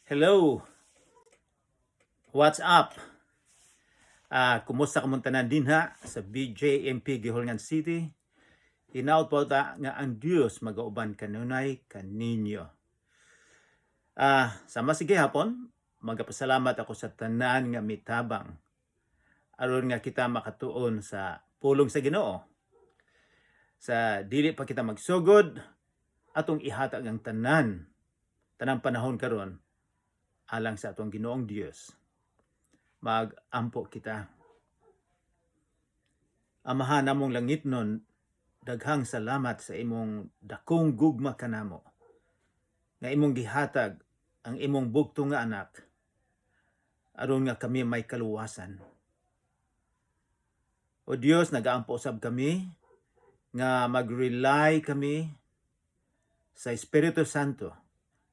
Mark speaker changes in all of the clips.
Speaker 1: Hello! What's up? Kumusta kamong tanan dinha sa BJMP Guihulngan City? Hinaot po ta nga ang Dios magauban kanunay kaninyo. Sama sige hapon, magapasalamat ako sa tanan nga mitabang aron nga kita makatuon sa pulong sa Ginoo. Sa dili pa kita magsugod, atong ihatag ang tanang panahon karon alang sa atong Ginoong Dios. Magampo kita. Amahan namong langitnon, daghang salamat sa imong dakong gugma kanamo. Nga imong gihatag ang imong bugtong nga anak aron nga kami may kaluwasan. O Dios, nagaampo usab kami nga mag-rely kami sa Espiritu Santo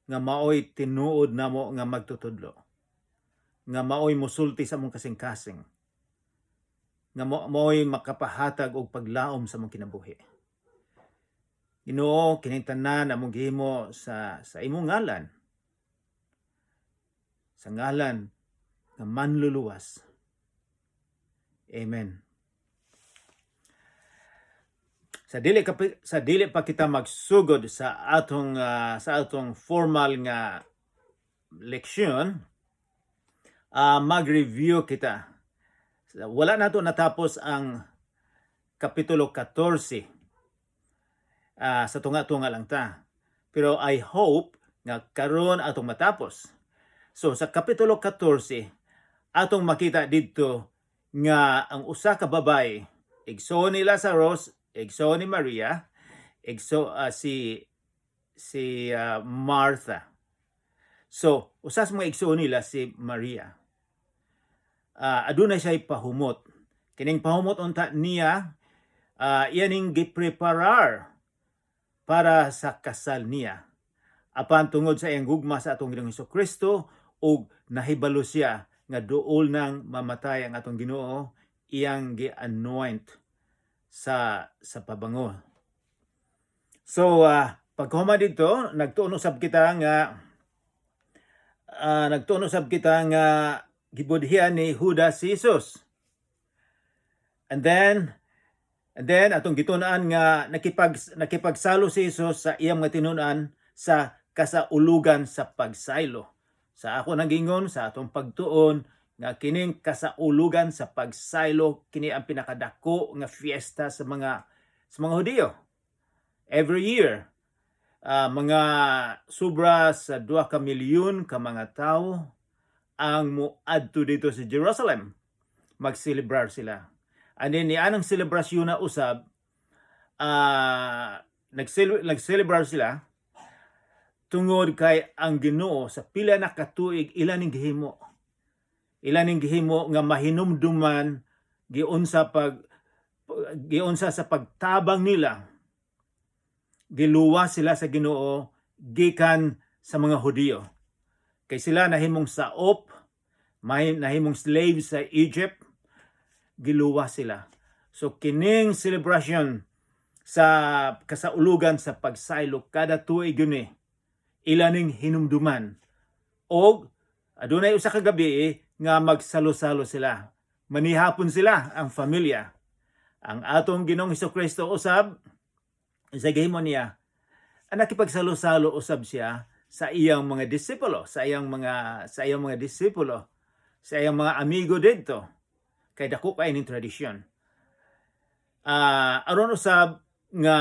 Speaker 1: nga maoy tinuod namo nga magtutudlo, nga maoy musulti sa among kasing-kasing, nga maoy makapahatag og paglaom sa among kinabuhi. Ginoo, kining tanan among gihimo sa imong ngalan, sa ngalan nga manluluwas. Amen. Sa dili pa kita magsugod sa atong formal nga leksyon, mag-review kita. Wala nato natapos ang kapitulo 14. Sa tunga-tunga lang ta. Pero I hope nga karon atong matapos. So sa kapitulo 14, atong makita didto nga ang usa ka babae, igsoon ni Lazarus, igsoon ni Maria, igso si si Martha. So, usa sa mga igsoon nila si Maria. Aduna siya pahumot. Kining pahumot unta niya, iya ning gipreparar para sa kasal niya. Apan tungod sa iyang gugma sa atong Ginoong Kristo ug nahibalo siya nga duol nang mamatay ang atong Ginoo, iyang gi-anoint sa pabango. So paghuman didto, nagtuon usab kita nga gibudhian ni Judas si Jesus. And then atong gitun-an nga nakipagsalo si Jesus sa iyang mga tinun-an sa kasaulugan sa pagsaylo. Sa ako nang gingon sa atong pagtuon nga kining kasaulugan sa pagsaylo, kini ang pinakadako nga fiesta sa mga Hudiyo. Every year, mga sobra sa 2 ka milyon ka mga tawo ang moadto didto sa Jerusalem. Magselebrar sila. And then nianang selebrasyon na usab, nagselebrar sila tungod kay ang Ginoo sa pila na katuig ila ning gihimo. Ila ning gihimo nga mahinumduman giunsa sa pagtabang nila, giluwas sila sa Ginoo gikan sa mga Hudiyo. Kay sila nahimong saop, nahimong slave sa Egypt, giluwas sila. So kining celebration sa kasaulugan sa pagsaylo, kada tuig yun eh, ila ning hinumduman. Og adunay usa ka gabi nga magsalo-salo sila. Manihapon sila ang familia. Ang atong Ginoong Kristo usab sa gihimo niya, ang nakipagsalo-salo usab siya sa iyang mga disipulo, sa iyang mga disipulo, sa iyang mga amigo didto. Kay dako kay ning tradisyon. Aron usab nga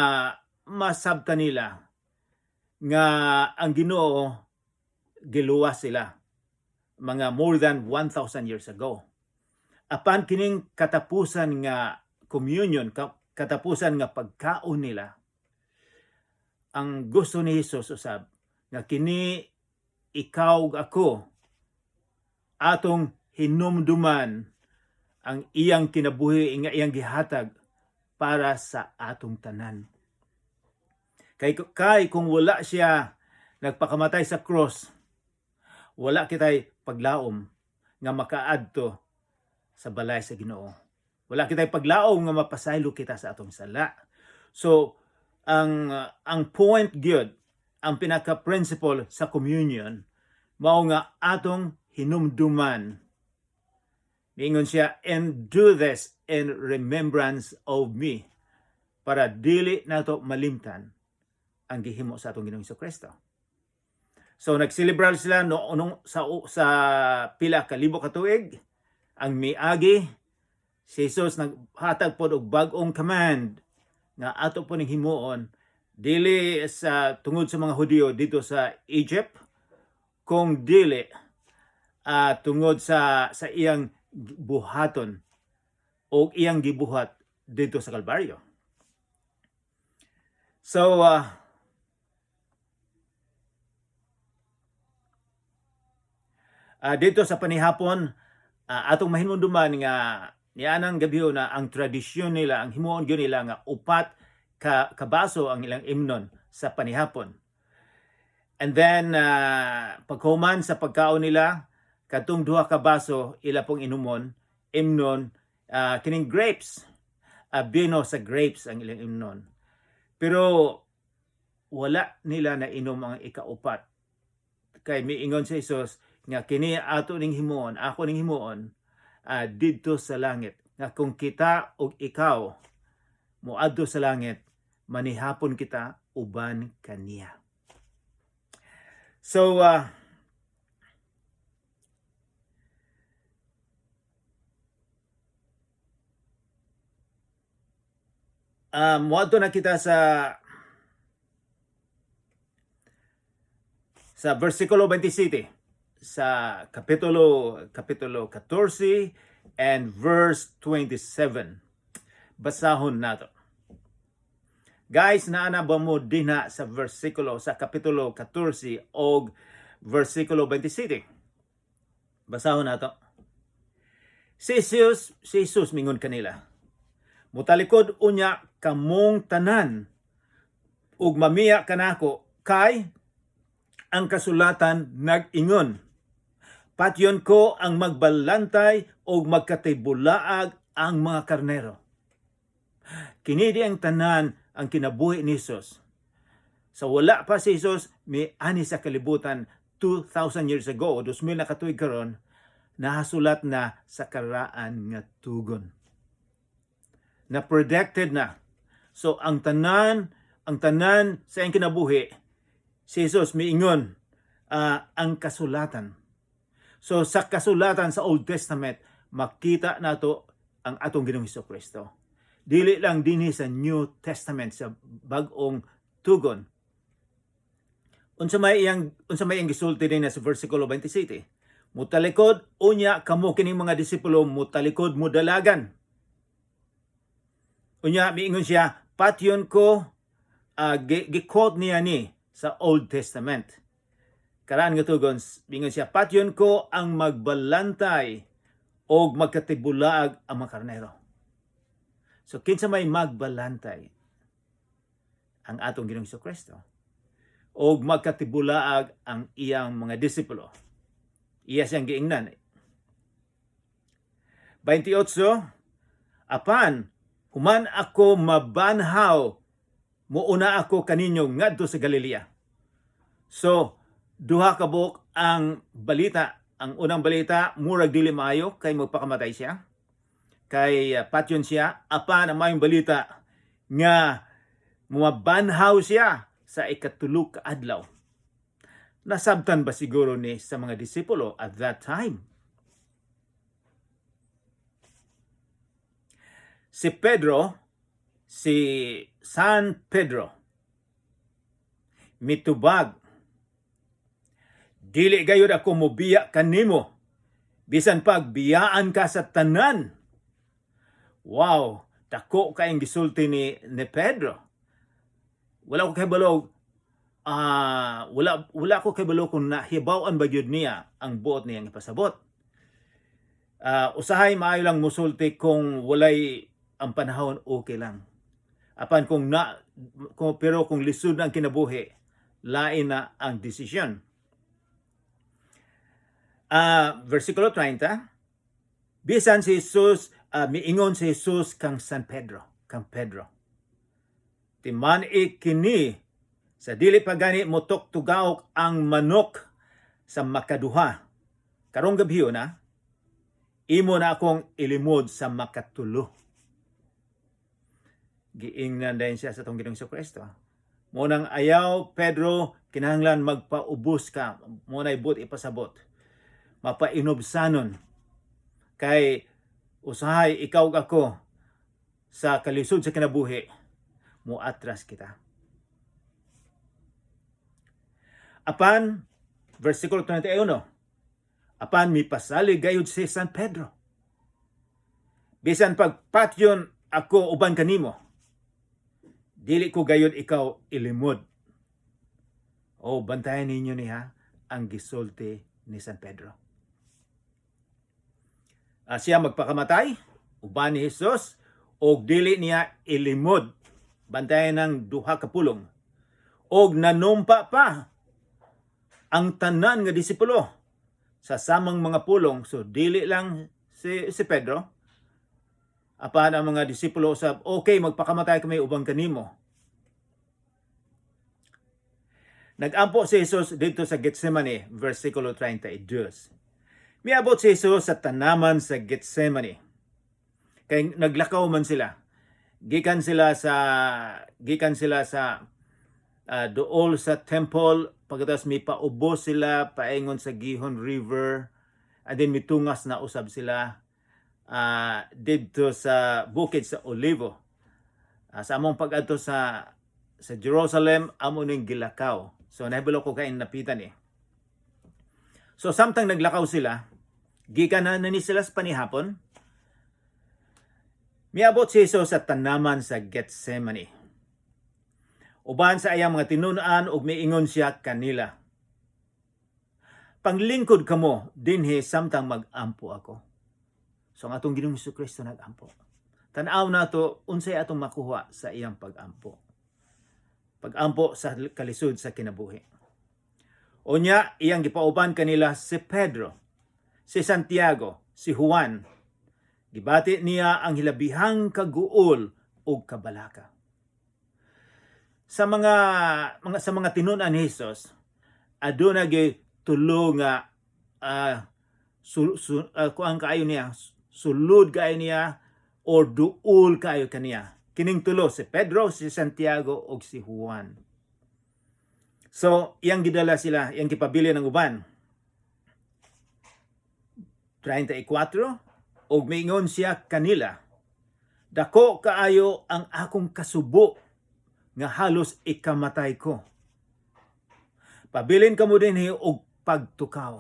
Speaker 1: masabta nila nga ang Ginoo giluwas sila mga more than 1,000 years ago. Apan kining katapusan nga communion, katapusan nga pagkaon nila, ang gusto ni Jesus usab nga kini ikaw ug ako atong hinumduman ang iyang kinabuhi nga iyang gihatag para sa atong tanan. Kay kung wala siya nagpakamatay sa cross, wala kitay paglaom nga makaadto sa balay sa Ginoo. Wala kitay paglaom nga mapasaylo kita sa atong sala. So ang point gyud, ang pinaka principle sa communion Mao nga atong hinumduman. Miingon siya, "And do this in remembrance of me." Para dili nato malimtan ang gihimo sa atong Ginoong Kristo. So nagselebrar sila no, nung, sa pila ka libo ka tuig ang miagi. Si Jesus naghatag pod og bag-ong command nga ato po ning himuon, dili sa tungod sa mga Hudiyo dito sa Egypt, kung dili tungod sa iyang buhaton o iyang gibuhat dito sa Kalbaryo. So dito sa panihapon, atong mahinumduman nga nianang gabi na ang tradisyon nila, ang himuon gyud nila nga upat ka kabaso ang ilang imnon sa panihapon. And then paghuman sa pagkaon nila, katong duha ka baso ila pong inumon, imnon kining grapes, bino sa grapes ang ilang imnon. Pero wala nila na inom ang ikaupat. Kay miingon si Jesus nga kini ato ning himuon, ako ning himuon didto sa langit. Nga kung kita og ikaw moadto sa langit, manihapon kita uban kaniya. So moadto na kita sa versikulo 27 sa kapitulo 14 and verse 27. Basahon nato. Guys, naa na ba mo dinha sa versikulo sa kapitulo 14 og versikulo 27? Basahon nato. Si Jesus mingon kanila, "Mutalikod unya kamong tanan ug mamiya kanako, kay ang kasulatan nag-ingon, 'Patyon ko ang magbalantay ug magkatibulaag ang mga karnero.'" Kini di ang tanan ang kinabuhi ni Jesus. Sa wala pa si Jesus mi ani sa kalibutan 2,000 years ago, o 2,000 na katuig karon, nahasulat na sa Karaan nga Tugon. Na predicted na. So ang tanan sa iyang kinabuhi, si Jesus miingon ang kasulatan. So sa kasulatan sa Old Testament, makita nato ang atong Ginoong Kristo. Dili lang dinhi sa New Testament, sa bag-ong tugon. Unsa may iyang gisulti din sa versikulo 27? Mutalikod unya kamo, kining mga disipulo mutalikod, mudalagan. Unya miingon siya, "Patyon ko," gi-quote niya ni sa Old Testament. Karaan nga tugon, miingon siya, "Patyon ko ang magbalantay og magkatibulaag ang mga karnero." So kinsa may magbalantay? Ang atong Ginoong Kristo. Og magkatibulaag ang iyang mga disipulo. Iya siyang giingnan. 28, "Apan, human ako mabanhaw, muuna ako kaninyo ngadto sa Galilea." So, duha ka buok ang balita. Ang unang balita, murag dili maayo kay magpakamatay siya. Kay patyon siya. Apan ang maayong balita nga mumabanhaw siya sa ikatulo ka adlaw. Nasabtan ba siguro ni sa mga disipulo at that time? Si Pedro, si San Pedro, mitubag, "Dili gayud ako mobiya kanimo bisan pag biyaan ka sa tanan." Wow, dako kayong gisulti ni Pedro. Wala ko kabalo wala ko kabalo kung nahibaw-an ba gyud niya ang buot niyang ipasabot. Usahay maayo lang musulti kung walay ang panahon, okay lang. Apan kung na kung, pero kung lisod na ang kinabuhi, lain na ang desisyon. Versikulo 30, bisan si Jesus, miingon si Jesus kang San Pedro, kang Pedro, "Timan-i kini, sa dili pa gani motuktugaok ang manok, Sa makaduha, karong gabi na, imo na akong ilimod sa makatulo. Giingnan din siya sa atong Ginoong Kristo. Mao nang ayaw, Pedro, kinahanglan magpaubos ka. Mao na'y buot ipasabot. Mapainubsanon. Kay usahay ikaw ug ako sa kalisod sa kinabuhi, muatras kita. Apan, versikulo 21, apan mipasalig gayud si San Pedro. "Bisan pagpatyon ako uban kanimo, dili ko gayud ikaw ilimod." Oh, bantayan ninyo niya ang gisulti ni San Pedro. Siya magpakamatay uban ni Jesus og dili niya ilimod. Bantayan ng duha ka pulong. Og nanumpa pa ang tanan nga disipulo sa samang mga pulong. So dili lang si Pedro, apan ang mga disipulo usab, "Okay, magpakamatay kami uban kanimo." Nagampo si Jesus didto sa Getsemane, versikulo 32. Miabot si Jesus sa tanaman sa Getsemane. Kay naglakaw man sila. Gikan sila sa duol sa temple, pagkatapos mipaubos sila paingon sa Gihon River, and then mitungas na usab sila didto sa bukid sa Olivo. Sa among pag-adto sa Jerusalem, amo ning gilakaw. So nahibalo ko kay napitan eh. So samtang naglakaw sila, gikan na ni sila sa panihapon, miabot si Jesus sa tanaman sa Getsemane. Uban sa iyang mga tinun-an ug miingon siya kanila, "Panglingkod kamo dinhi samtang mag-ampo ako." So ang atong Ginoong Kristo nag-ampo. Tan-aw nato unsay atong makuha sa iyang pag-ampo. Pag-ampo sa kalisod sa kinabuhi. Unya, iyang gipauban kanila si Pedro, si Santiago, si Juan. Gibati niya ang hilabihang kaguol ug kabalaka. Sa mga tinun-an ni Jesus, aduna gyud tulo nga kuan kaayo niya, sulod kaayo niya or duol kaayo kaniya. Kining tulo, si Pedro, si Santiago ug si Juan. So, iyang gidala sila, iyang gipabili ng uban. 34, ug miingon siya kanila, "Dako kaayo ang akong kasubo nga halos ikamatay ko. Pabilin kamo dinhi og pagtukaw."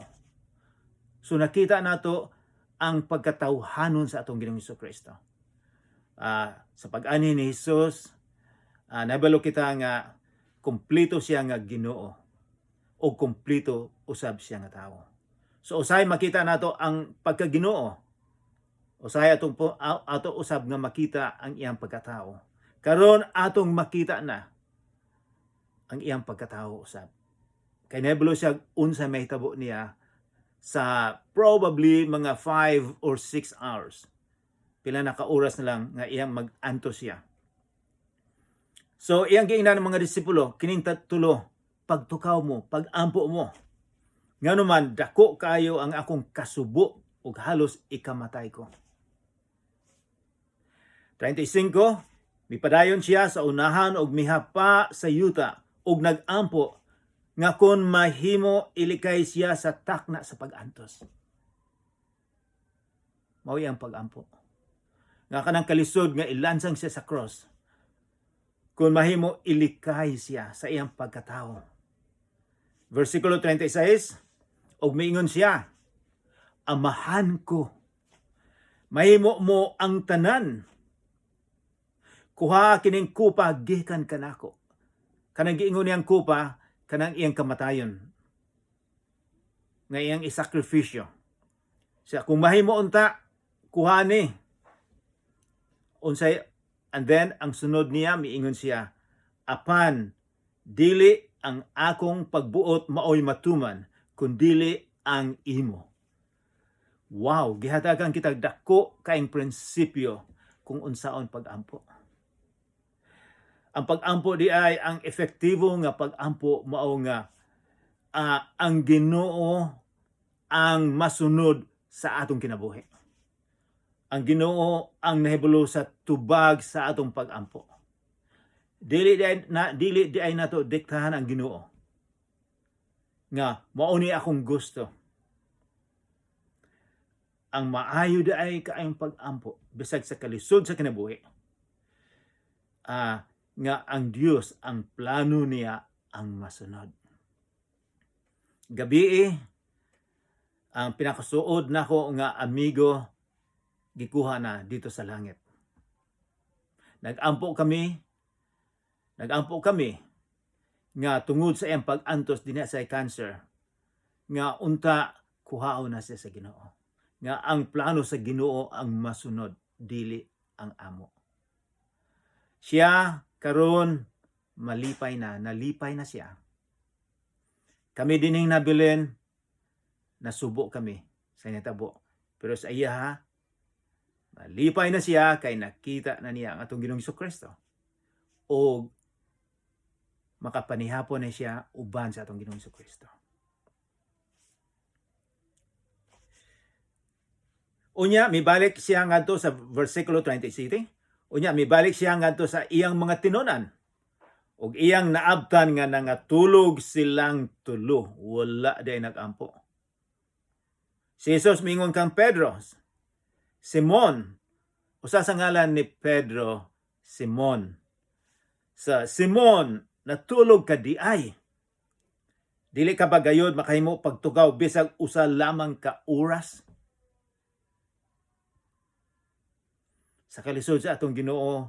Speaker 1: So nakita nato ang pagkatawhanon sa atong Ginoong Kristo. Sa pag-anhi ni Jesus, nabalo kita nga kumpleto siya nga Ginoo o kumpleto usab siya nga tawo. So usahay makita nato ang pagka-Ginoo. Usahay atong ato usab nga makita ang iyang pagkatao. Karon atong makita na ang iyang pagkatao usab. Kay nahibalo siya unsa mahitabo niya sa probably mga 5 or 6 hours. Pila na ka oras na lang nga iyang mag-antos siya. So iyang giingnan ng mga disipulo, "Kining tulo, pagtukaw mo, pagampo mo. Ngano man dako kaayo ang akong kasubo ug halos ikamatay ko." 35, mipadayon siya sa unahan og mihapa sa yuta ug nagampo nga kon mahimo ilikay siya sa takna sa pag-antos. Mao ang pag-ampo. Nga kanang kalisod nga ilansang siya sa cross. Kung mahimo ilikay siya sa iyang pagkatao. Versikulo 36, ug miingon siya, "Amahan ko, mahimo mo ang tanan. Kuha kining kupa gikan kanako." Kanang giingon niyang kupa, kanang iyang kamatayon. Nga iyang isakripisyo. Siya, "Kung mahimo unta, kuha ni." Unsay, and then ang sunod niya, miingon siya, "Apan dili ang akong pagbuot maoy matuman, kundili ang imo." Wow, gihatagan kita dako kaayong prinsipyo kung unsaon pag-ampo. Ang pag-ampo di ay ang epektibo nga pag-ampo mao nga Ang Ginoo ang masunod sa atong kinabuhi. Ang Ginoo ang nahibalo sa tubag sa atong pagampo. Dili diay nato diktahan ang Ginoo nga mao ni akong gusto. Ang maayo diay kaayong pagampo bisag sa kalisod sa kinabuhi. Nga ang Dios, ang plano niya ang masunod. Gabii, ang pinakasuod nako nga amigo gikuha na didto sa langit. Nagampo kami nga tungod sa iyang pag-antos dinha sa cancer nga unta kuhaon na siya sa Ginoo. Nga ang plano sa Ginoo ang masunod, dili ang amo. Siya karon malipay na, nalipay na siya. Kami dining nabilin, nasubo kami sa nitabo. Pero sa iya ha, malipay na siya kay nakita na niya ang atong Ginoong Kristo. O makapanihapon na siya uban sa atong Ginoong Kristo. Unya, mibalik siya ngadto sa versikulo 27. Unya, mibalik siya ngadto sa iyang mga tinunan. Og iyang naabtan nga nangatulog silang tulo. Wala diay nagampo. Si Jesus mingon kang Pedro, "Simon," usa sa ngalan ni Pedro, Simon. Sa "Simon, natulog ka diay. Dili ka ba gayod makahimo pagtugaw bisag usa lamang ka oras?" Sa kalisod sa atong Ginoo,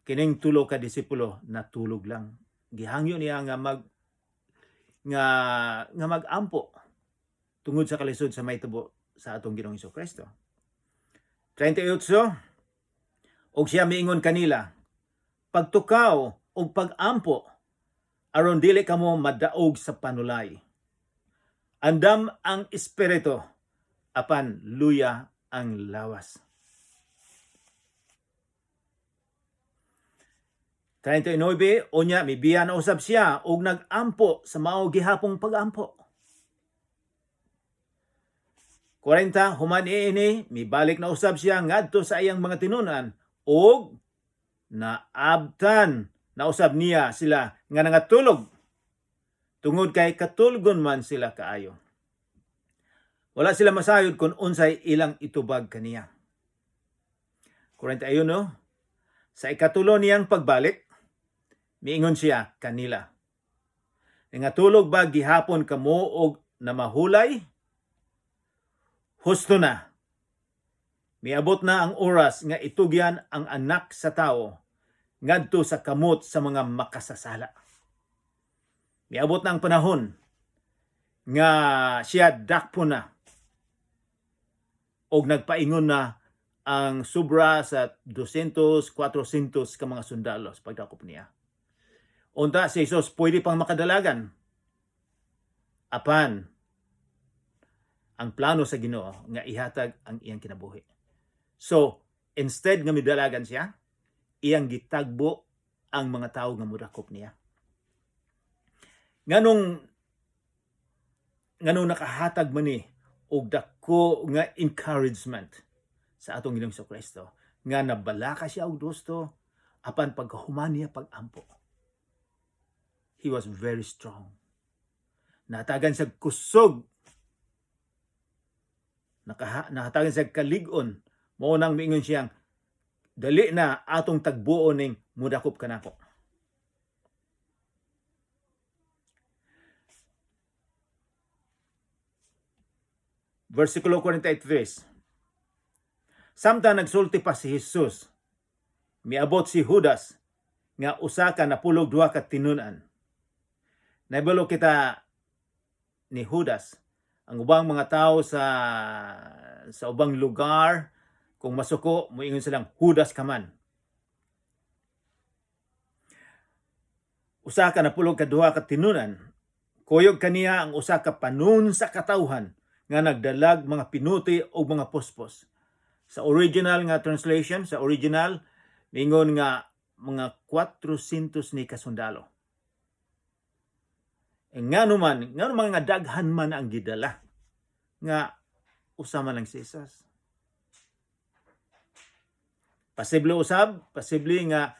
Speaker 1: kining tulo ka disipulo natulog lang. Gihangyo niya nga magampo tungod sa kalisod sa mahitabo sa atong Ginoong Kristo. 38. Og siya miingon kanila, "Pagtukaw og pagampo aron dili kamo madaog sa panulay. Andam ang espiritu apan luya ang lawas." 39. Unya mibiya na usab siya og nag-ampo sa mao gihapong pag-ampo. 40. Human niini, mibalik na usab siya ngadto sa iyang mga tinunan og naabtan na usab niya sila nga nangatulog tungod kay katulgon man sila kaayo. Wala sila masayod kung unsay ilang itubag kaniya. 41. Sa ikatulo niyang pagbalik, miingon siya kanila, "Nangatulog ba gihapon kamo og namahulay? Husto na. Miabot na ang oras nga itugyan ang Anak sa Tawo ngadto sa kamot sa mga makasasala." Miabot na ang panahon nga siya dakpo na og nagpaingon na ang sobra sa 200, 400 ka mga sundalo sa pagdakop niya. Unta si Jesus pwede pang makadalagan. Apan ang plano sa Ginoo nga ihatag ang iyang kinabuhi. So, instead nga midalagan siya, iyang gitagbo ang mga tawo nga modakop niya. Nganong nakahatag man ni og dako nga encouragement sa atong Ginoong Kristo nga nabalaka siya og gusto, apan pagkahuman niya pag-ampo, he was very strong. Natagan siya kusog, nahatagan siya kalig-on. Mao nang miingon siyang, "Dali na, atong tagbuon ning mudakop kanako." Versikulo 43. Samtang nagsulti pa si Jesus, miabot si Judas nga usa ka napulog duha ka tinun-an. Nahibalo kita ni Judas, ang ubang mga tao sa ubang lugar, kung masuko, moingon silang, "Judas ka man." Usa ka napulog ka duha ka tinun-an, kuyog kaniya ang usa ka panon sa katawhan nga nagdalag mga pinuti o mga puspos. Sa original nga translation, sa original, mingon nga mga 400 ni kasundalo. Ngano man nga daghan man ang gidala nga usa man lang si Jesus? Posible usab, posible nga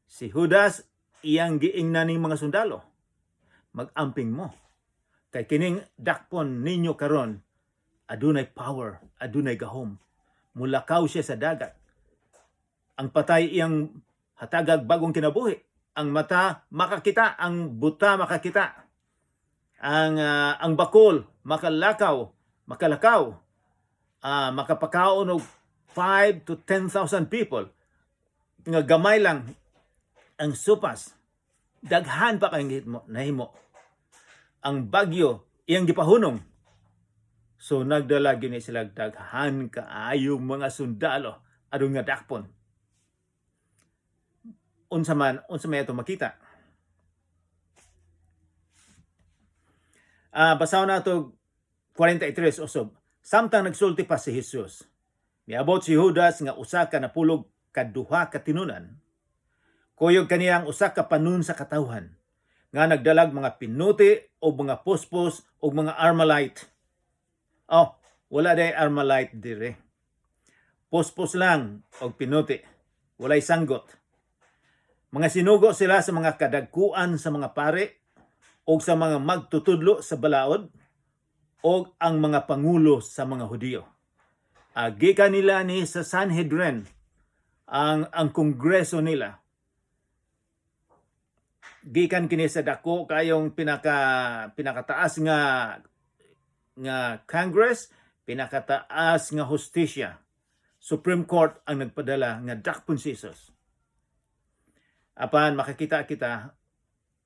Speaker 1: si Judas iyang giingnan ning mga sundalo. "Mag-amping mo. Kay kining dakpon ninyo karon adunay power, adunay gahom. Mulakaw siya sa dagat. Ang patay iyang hatagag bagong kinabuhi. Ang mata makakita, ang buta makakita. Ang bakol makalakaw, makalakaw. Makapakaon og 5 to 10,000 people nga gamay lang ang sopas. Daghan pa kay nahimo. Ang bagyo iyang gipahunong." So nagdala gini sila daghan kaayong mga sundalo aron nga dakpon. Unsa man ato makita? Basahon nato 43 usab. Samtang nagsulti pa si Jesus, miabot si Judas nga usa ka napulog kaduha ka tinunan. Kuyog kaniya ang usa ka panon sa katawhan nga nagdalag mga pinuti o mga puspos o mga armalite. Oh, wala day armalite dire. Puspos lang og pinuti. Walay sanggot. Mga sinugo sila sa mga kadagkuan sa mga pare o sa mga magtutudlo sa balaod o ang mga pangulo sa mga Hudiyo. Gikan nila ni sa Sanhedrin, ang kongreso nila. Gikan kini sa dako kayong pinakataas nga Congress, pinakataas nga hustisya. Supreme Court ang nagpadala nga dakpon si Jesus. Apan makakita kita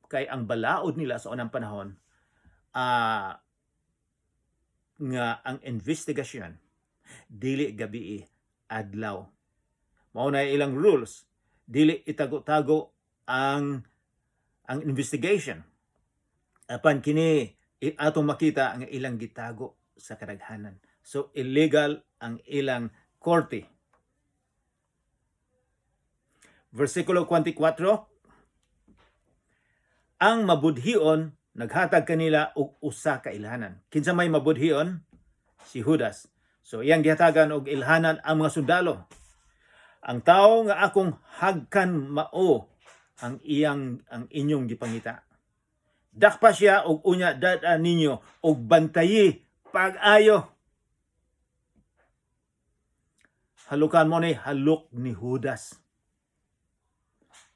Speaker 1: kay ang balaod nila sa unang panahon nga ang investigasyon dili gabi, adlaw. Mao na ilang rules, dili itago-tago ang investigation. Apan kini atong makita ang ilang gitago sa kadaghanan. So illegal ang ilang korte. Versikulo 44, ang mabudhion naghatag kanila og usa ka ilhanan. Kinsa may mabudhion? Si Judas. So iyang gihatagan og ilhanan ang mga sundalo. "Ang tawo nga akong hagkan mao ang inyong gipangita. Dakpa siya og unya dad-a ninyo og bantayi pag-ayo." Halukan mo ni halok ni Judas.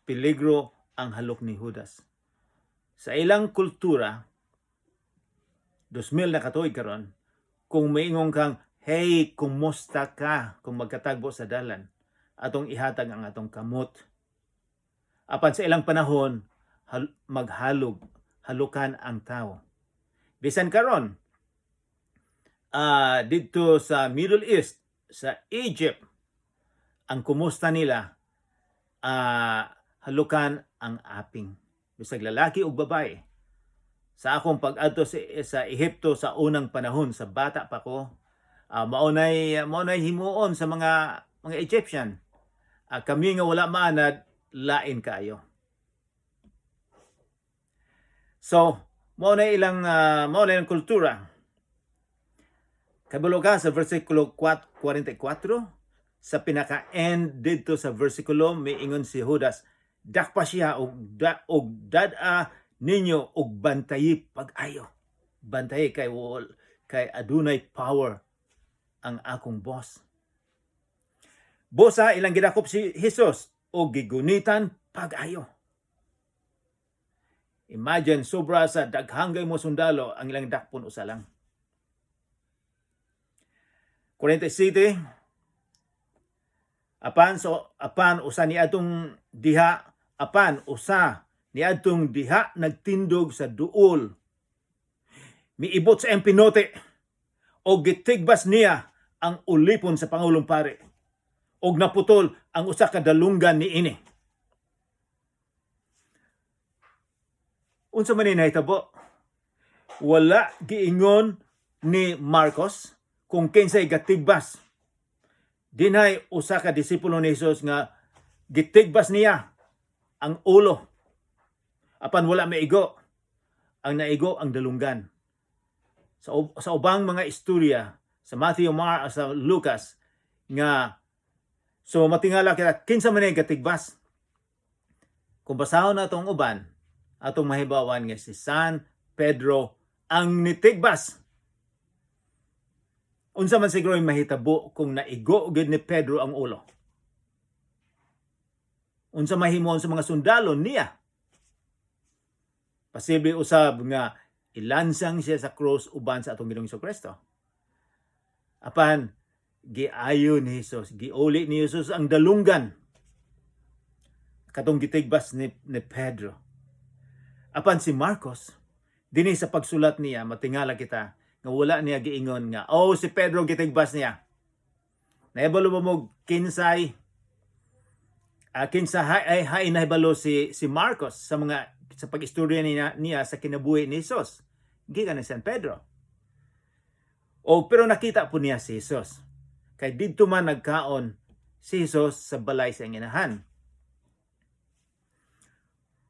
Speaker 1: Peligro ang halok ni Judas. Sa ilang kultura, 2000 na katuig karon, kung maingon kang, "Hey, kumusta ka?" kung magkatagbo sa dalan, atong ihatag ang atong kamot. Apan sa ilang panahon, maghalog, halukan ang tao. Bisan karon, didto sa Middle East, sa Egypt, ang kumusta nila, halukan ang aping. Bisag lalaki ug babae. Sa akong pag-adto sa Ehipto sa unang panahon, sa bata pa ko, maunay himuon sa mga Egyptian. Kami nga wala maanad, lain kaayo. So, mao na ilang kultura. Kabalo ka sa versikulo 4, 44, sa pinaka-end didto sa versikulo, miingon si Judas, "Dakpa siya og dad-a ninyo og bantayi pag-ayo." Bantayi kay adunay power ang akong boss. Busa ilang gidakop si Jesus og gigunitan pag-ayo. Imagine, sobra sa daghang mo sundalo ang ilang dakpon, usa lang. 47, apan usa niadtong diha nagtindog sa duol, miibot sa iyang pinote og gitigbas niya ang ulipon sa pangulong pare og naputol ang usa ka dalunggan niini. Unsa man ni nahitabo? Wala giingon ni Marcos kung kinsay gatigbas. Dinhay usa ka disipulo ni Jesus nga gitigbas niya ang ulo. Apan wala maigo. Ang naigo ang dalunggan. Sa ubang mga istorya sa Matthew, Mar, sa Lucas nga, so matingala kita kinsa man ay gatigbas. Kung basahon na atong uban, atong mahibawan nga si San Pedro ang nitigbas. Unsa man siguro yung mahitabo kung naigo gid ni Pedro ang ulo? Unsa mahimon sa mga sundalo niya? Posible usab nga ilansang siya sa cross uban sa atong Ginoong Kristo. Apan giayo ni Jesus, giuli ni Jesus ang dalunggan katong gitigbas ni Pedro. Apan si Marcos, dinhi sa pagsulat niya, matingala kita nga wala niya giingon nga, "Oh, si Pedro gitigbas niya." Nahibalo ba mo kinsay kinsa ay hay nahibalo si Marcos sa pag-istorya niya sa kinabuhi ni Jesus? Gikan ni San Pedro. O pero nakita po niya si Jesus. Kay didto man nagkaon si Jesus sa balay sa inahan.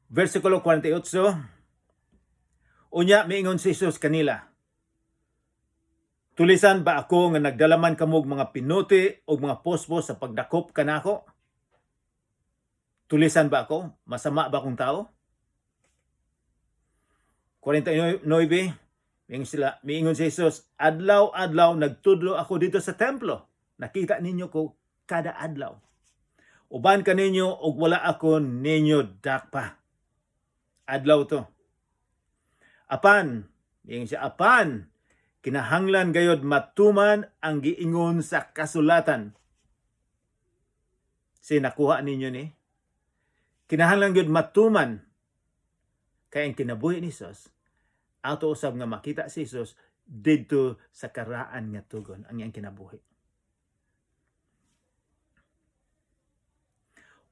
Speaker 1: Versikulo 48. Unya miingon si Jesus kanila, "Tulisan ba ako nga nagdalaman kamog mga pinuti o mga pospo sa pagdakop kanako? Tulisan ba ako? Masama ba akong tao?" 49. Miingon si Jesus, "Adlaw-adlaw nagtudlo ako dito sa templo. Nakita ninyo ko kada adlaw. Uban kaninyo ug wala ako ninyo dakpa." Adlaw to. Apan, miingon siya, "Apan, kinahanglan gayod matuman ang giingon sa kasulatan." Si nakuha ninyo ni? Kinahanglan gyud matuman kay ang kinabuhi ni Jesus, ato usab nga makita si Jesus didto sa karaan nga tugon ang iyang kinabuhi.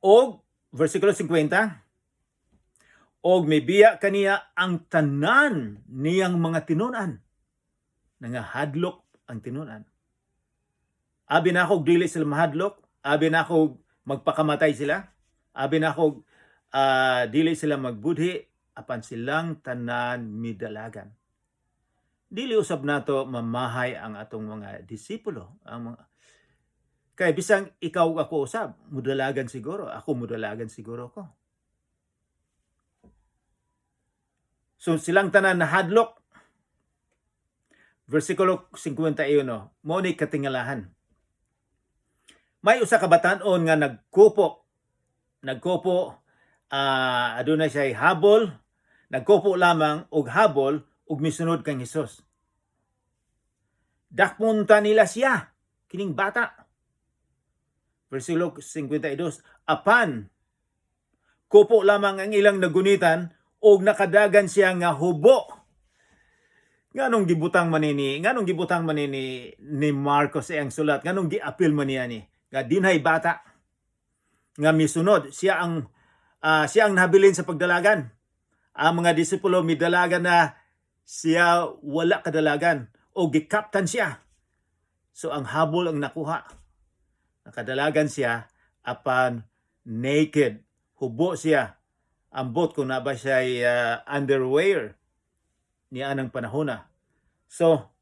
Speaker 1: Og versikulo 50, og mibiya kaniya ang tanan niyang mga tinun-an. Nangahadlok ang tinun-an. Abi na ako dili sila mahadlok, abi na ako magpakamatay sila, abi na ako dili sila magbudhi, apan silang tanan midalagan. Dili usab nato mamahay ang atong mga disipulo, ang mga kay bisang ikaw, ako usab mudalagan siguro, ako mudalagan siguro ko. So silang tanan nahadlok. Versikulo 51, mo ni katingalahan. May usa ka batan-on nga nagkupo. Nagkupo, aduna siya habol, nagkupo lamang og habol ug misunod kang Hesus. Dakpunta nila siya, kining bata. Versikulo 52, apan kupo lamang ang ilang nagunitan og nakadagan siya nga hubo. Nganong gibutang man ni Marcos ang sulat? Nganong giapil man niya ni nga dinhay bata nga misunod? Siya ang nabilin sa pagdalagan. Ang mga disipulo midalagan na, siya wala kadalagan o gikaptan siya. So ang habol ang nakuha. Nakadalagan siya apan naked. Hubo siya. Ambot kung na ba siya underwear niya anang panahon na. So,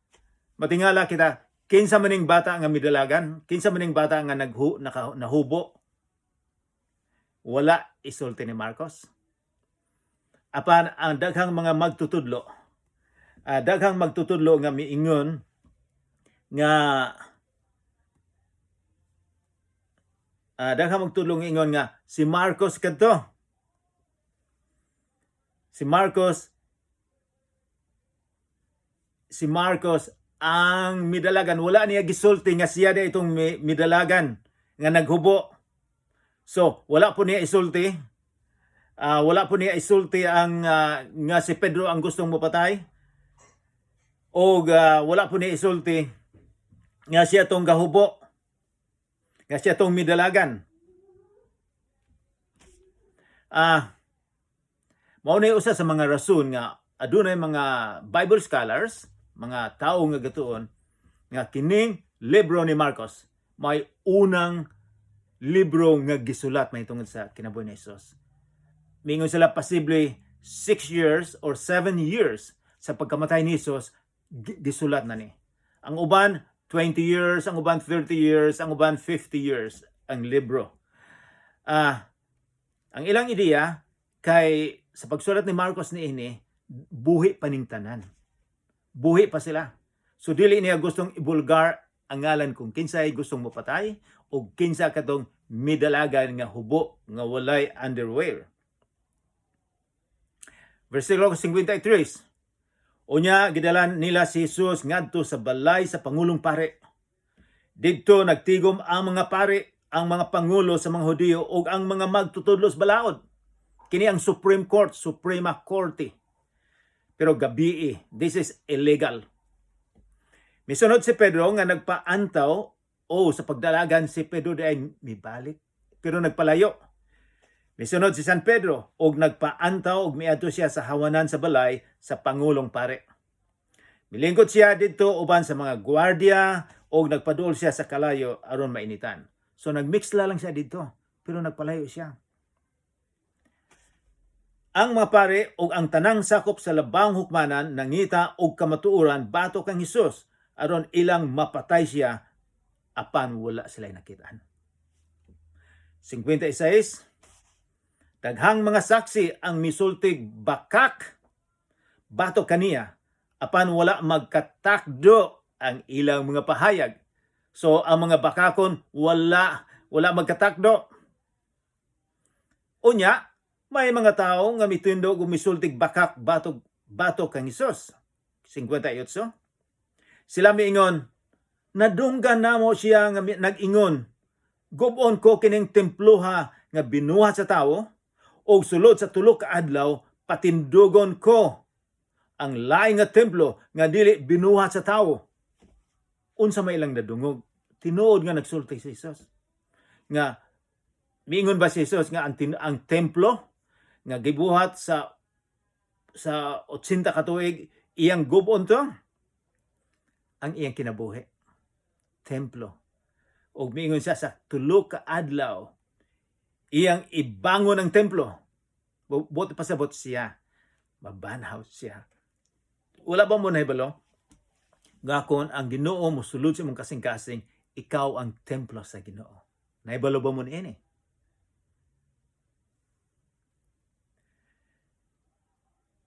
Speaker 1: matingala kita, kinsa maning bata nga midalagan, kinsa maning bata nga nahubo, wala isulti ni Marcos. Apan ang daghang mga magtutudlo, daghang magtutudlo nga miingon nga daghang magtudlo nga ingon nga si Marcos kadto. Si Marcos ang midalagan. Wala niya gisulti nga siya da itong midalagan nga naghubo. So, wala po niya isulti. Wala po niya isulti ang nga si Pedro ang gustong mopatay. O wala po niya isulti nga siya tong gahubo. Nga siya tong midalagan. Mao na usa sa mga rason nga adunay mga Bible scholars, mga tao nga gatuon nga kining libro ni Marcos may unang libro nga gisulat mahitungod sa kinabuhi ni Jesus. Mingon sila posible 6 years or 7 years sa pagkamatay ni Jesus, gisulat na ni. Ang uban, 20 years, ang uban 30 years, ang uban 50 years ang libro. Ang ilang ideya kay sa pagsulat ni Marcos niini, buhi pa ning tanan. Buhi pa sila. So dili niya gustong ibulgar ang ngalan kung kinsay gustong mopatay o kinsa katong midalagan nga hubo nga walay underwear. Versikulo 53. Unya gidalan nila si Jesus ngadto sa balay sa pangulong pare. Didto nagtigom ang mga pare, ang mga pangulo sa mga Hudiyo ug ang mga magtutudlo sa balaod. Kini ang Supreme Court, Suprema Corte. Pero gabii, this is illegal. Misunod si Pedro nga nagpaantaw o sa pagdalagan si Pedro di ay mibalik pero nagpalayo. Misunod si San Pedro og nagpaantaw og miadto siya sa hawanan sa balay sa pangulong pare. Milingkod siya didto uban sa mga gwardiya og nagpaduol siya sa kalayo aron mainitan. So nagmix lang siya didto pero nagpalayo siya. Ang mga pare ug ang tanang sakop sa labawng hukmanan nangita og kamatuoran batok kang Hesus aron ilang mapatay siya, apan wala sila nakitaan. 56. Daghang mga saksi ang misultig bakak batok kaniya, apan wala magkatakdo ang ilang mga pahayag. So ang mga bakakon wala magkatakdo. Unya, may mga tao nga mitindog ug misultig bakak batok kang Hesus. 58. Sila miingon, "Nadunggan namo siya nga nag-ingon, 'Gub-on ko kining temploha nga binuhat sa tawo, ug sulod sa 3 ka adlaw patindugon ko ang lain nga templo nga dili binuhat sa tawo.'" Unsa may ilang nadungog? Tinuod nga nagsulti si Jesus. Nga miingon ba si Jesus nga ang templo nga gibuhat sa 80 ka tuig iyang gub-on to? Ang iyang kinabuhi, templo, ug miingon siya sa 3 ka adlaw iyang ibangon ang templo. Buot pasabot siya mabanhaw siya. Wala ba mo nahibalo nga kon ang Ginoo mosulod sa imong kasing-kasing, ikaw ang templo sa Ginoo? Nahibalo ba mo niini?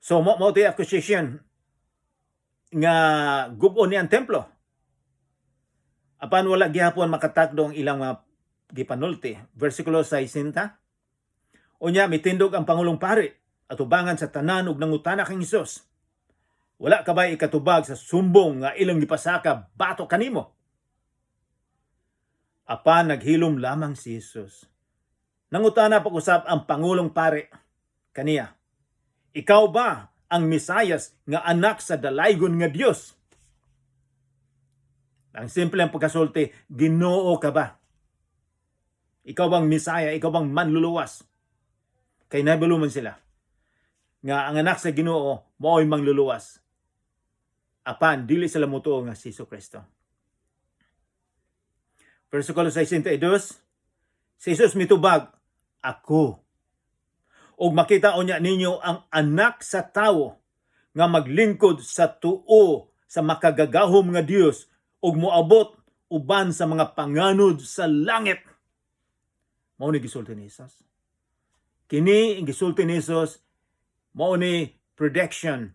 Speaker 1: So mao to'y accusation nga gub-on niya ang templo. Apan wala gihapon makatakdo ang ilang mga gipanulti. Versikulo 60. Unya mitindog ang pangulong pari atubangan sa tanan ug nangutana kang Hesus, "Wala ka ba ikatubag sa sumbong nga ilang gipasaka batok kanimo?" Apan naghilom lamang si Jesus. Nangutana pag-usab ang pangulong pare kaniya, "Ikaw ba ang Mesayas nga anak sa dalaygon nga Dios?" Ang simple ang pagkasulti, Ginoo ka ba? Ikaw bang Mesaya? Ikaw bang manluluwas? Kay nahibalo man sila nga ang anak sa Ginoo mao'y mangluluwas. Apan dili sila motuo nga si Jesu Kristo. Versikulo 62, si Jesus mitubag, "Ako. Ug makita unya ninyo ang anak sa tawo nga maglingkod sa tuo sa makagagahom nga Dios ug moabot uban sa mga panganod sa langit." Mao ni gisulti ni Jesus. Kini ang gisulti ni Jesus, mao ni prediction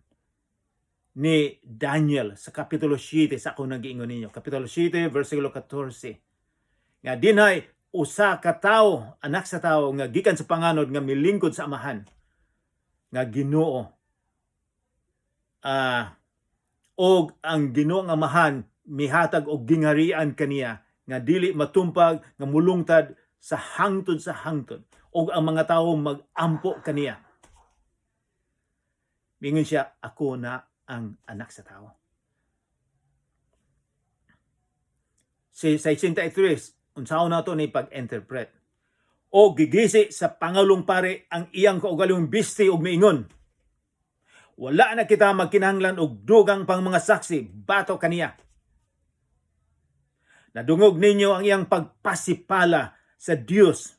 Speaker 1: ni Daniel sa Kapitulo 7 sa akong nagiingon ninyo. Kapitulo 7, versikulo 14. Nga dinhay usa ka tawo, anak sa tawo nga gikan sa panganod nga milingkod sa Amahan nga Ginoo. Og ang Ginoo nga Amahan mihatag og gingharian kaniya nga dili matumpag, nga mulungtad sa hangtod, ug ang mga tawo magampo kaniya. Mingon siya, "Ako na ang anak sa tawo." Si 63, unsaon nato ni pag-interpret? O gigisi sa pangalong pare ang iyang kaugalingong bisti og miingon, "Wala na kita magkinahanglan og dugang pang mga saksi batok kaniya. Nadungog ninyo ang iyang pagpasipala sa Dios.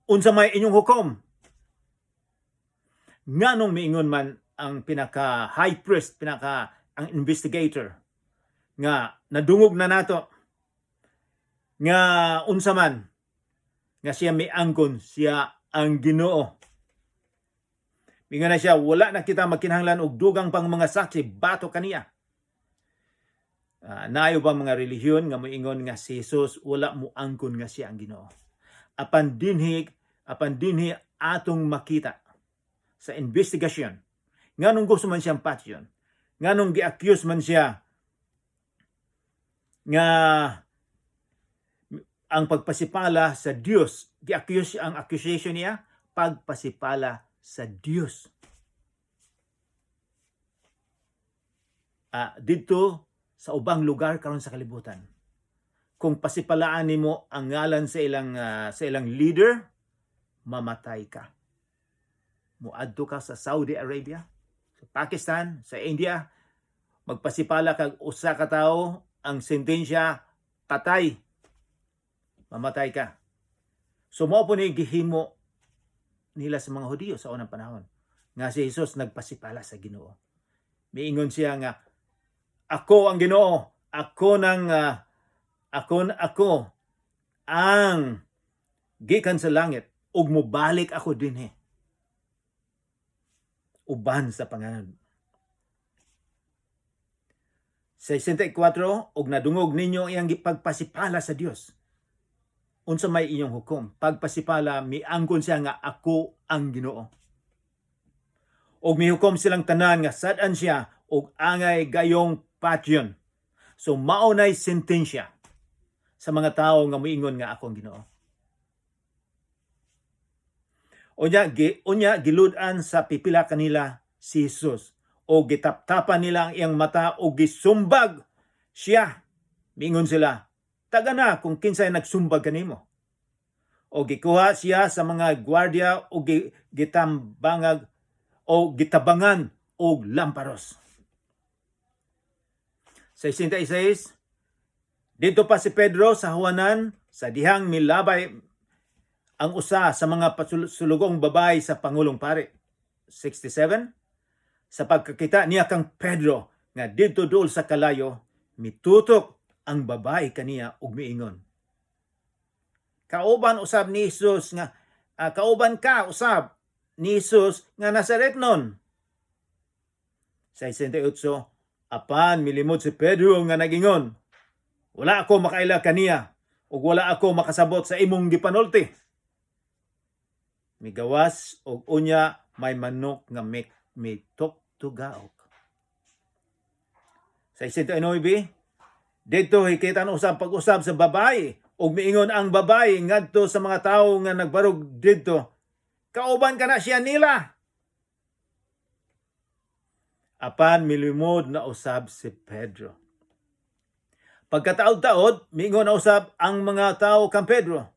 Speaker 1: Unsa may inyong hukom?" Nganong miingon man ang pinaka high priest, pinaka ang investigator nga nadungog na nato nga unsa man nga siya miangkon siya ang Ginoo? Mingon na siya, "Wala na kita magkinahanglan og dugang pang mga saksi, bato kaniya." Naay ubang mga relihiyon nga moingon nga si Jesus wala mo angkon nga siya ang Ginoo. Apan dinhi atong makita sa investigasyon, nganong gusto man siyang patyon, nganong gi-accuse man siya nga ang pagpasipala sa Dios, gi-accuse, ang accusation niya pagpasipala sa Dios. Didto sa ubang lugar karon sa kalibutan, kung pasipalaan nimo ang ngalan sa ilang leader, mamatay ka. Muadto ka sa Saudi Arabia, sa Pakistan, sa India, magpasipala kag usa ka tawo, ang sentensya patay. Mamatay ka. So mao po ni gihimo nila sa mga Hudiyo sa unang panahon nga si Jesus nagpasipala sa Ginoo. Miingon siya nga ako ang Ginoo, ako nang ako ako ang gikan sa langit ug mobalik ako dinhi uban sa panganod. 64, "Og nadungog ninyo iyang gipagpasipala sa Dios. Unsa may inyong hukom?" Pagpasipala, miangkon siya nga ako ang Ginoo. Og mihukom silang tanan nga sad-an siya og angay gayong patyon. So mao nay sentensya sa mga tawo nga moingon nga ako ang Ginoo. Unya gilud-an sa pipila kanila si Jesus o gitaptapan nila ang iyang mata o gisumbag siya. Miingon sila, "Taga na kung kinsay nagsumbag kanimo." O gikuha siya sa mga gwardiya o gitambangag o gitabangan og lamparos. 66. Didto pa si Pedro sa huwanan sa dihang milabay ang usa sa mga pasulugong babae sa pangulong pari. 67. Sa pagkakita niya kang Pedro nga didto duol sa kalayo, mitutok ang babae kaniya ug miingon, "Kauban usab ni Jesus nga kauban ka usab ni Jesus nga Nazaretnon." 68. Apan milimod si Pedro nga nagingon, "Wala ako makaila kaniya ug wala ako makasabot sa imong gipanulti." Migawas og unya may manok nga mitoktugaok. 69. Didto hikitan usab pag-usab sa babae ug miingon ang babae ngadto sa mga tawo nga nagbarog didto, "Kauban kana siya nila." Apan milimod na usab si Pedro. Pagkataod-taod, miingon na usab ang mga tawo kang Pedro,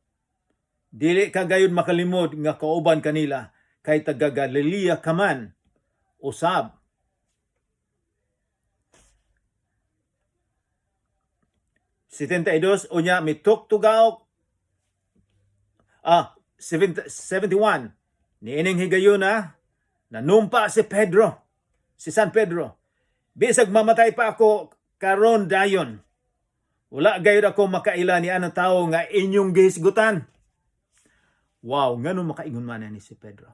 Speaker 1: "Dili ka gayud makalimod nga kauban kanila kay taga Galilea ka man usab." 72. Unya mituktugaok, 71. Niining higayuna nanumpa si Pedro, si San Pedro, "Bisag mamatay pa ako karon dayon, wala gayud ako makaila ni anang tawo nga inyong gihisgutan." Wow, ngano makaingon man ni si Pedro?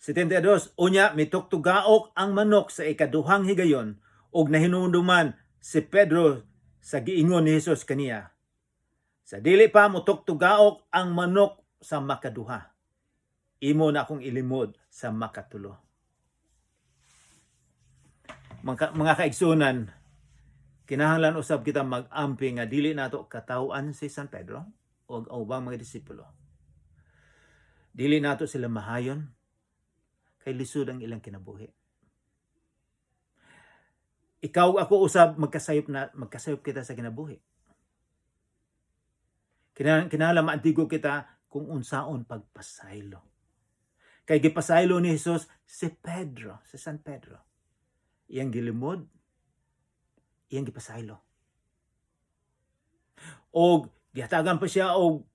Speaker 1: 72. Unya mitugtugaok ang manok sa ikaduhang higayon ug nahinumduman si Pedro sa giingon ni Jesus kaniya, "Sa dili pa motugtugaok ang manok sa makaduha, imo na akong ilimod sa makatulo." Mga kaigsunan, kinahanglan usab kita mag-ampi nga dili nato kataw-an si San Pedro o ang ubang mga disipulo. Dili nato sila mahayon kay lisod ang ilang kinabuhi. Ikaw, ako usab, magkasayop na magkasayop kita sa kinabuhi. Kinahanglan maantigo kita kung unsaon pagpasaylo. Kay gipasaylo ni Jesus si Pedro, si San Pedro. Iyang gilimod, iyang gipasaylo. Og gihatagan pa siya og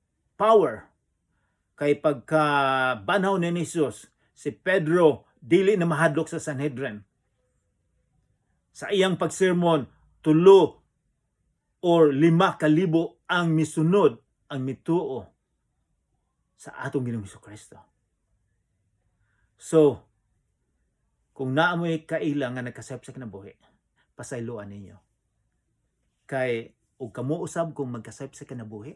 Speaker 1: power. Kay pagka banhaw ni Jesus, si Pedro dili na mahadlok sa Sanhedrin. Sa iyang pagsermon, 3 or 5 kalibo ang misunod, ang mituo sa atong Ginoong Kristo. So, kung naa mo'y kaila nga nagkasayop sa kinabuhi, pasayloan ninyo. Kay ug kamo usab, kung magkasayop sa kinabuhi,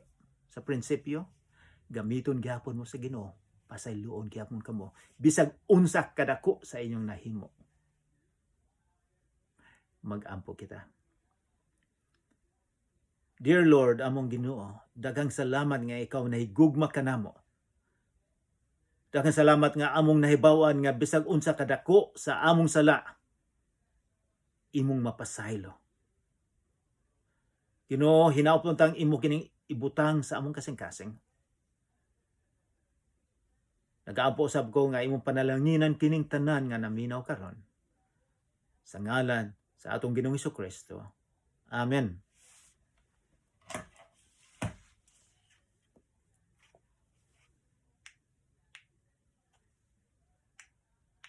Speaker 1: sa prinsipyo, gamiton gyapon mo sa Ginoo, pasayloon gyapon kamo bisag unsa kadako sa inyong nahimo. Magampo kita. Dear Lord, among Ginoo, daghang salamat nga ikaw nahigugma kanamo. Daghang salamat nga among nahibaw-an nga bisag unsa kadako sa among sala, imong mapasaylo. Ginoo, hinaot tang imo kining ibutang sa among kasing-kasing. Nagaampo usab ko nga imong panalanginan kining tanan nga naminaw karon. Sa ngalan sa atong Ginoong Kristo. Amen.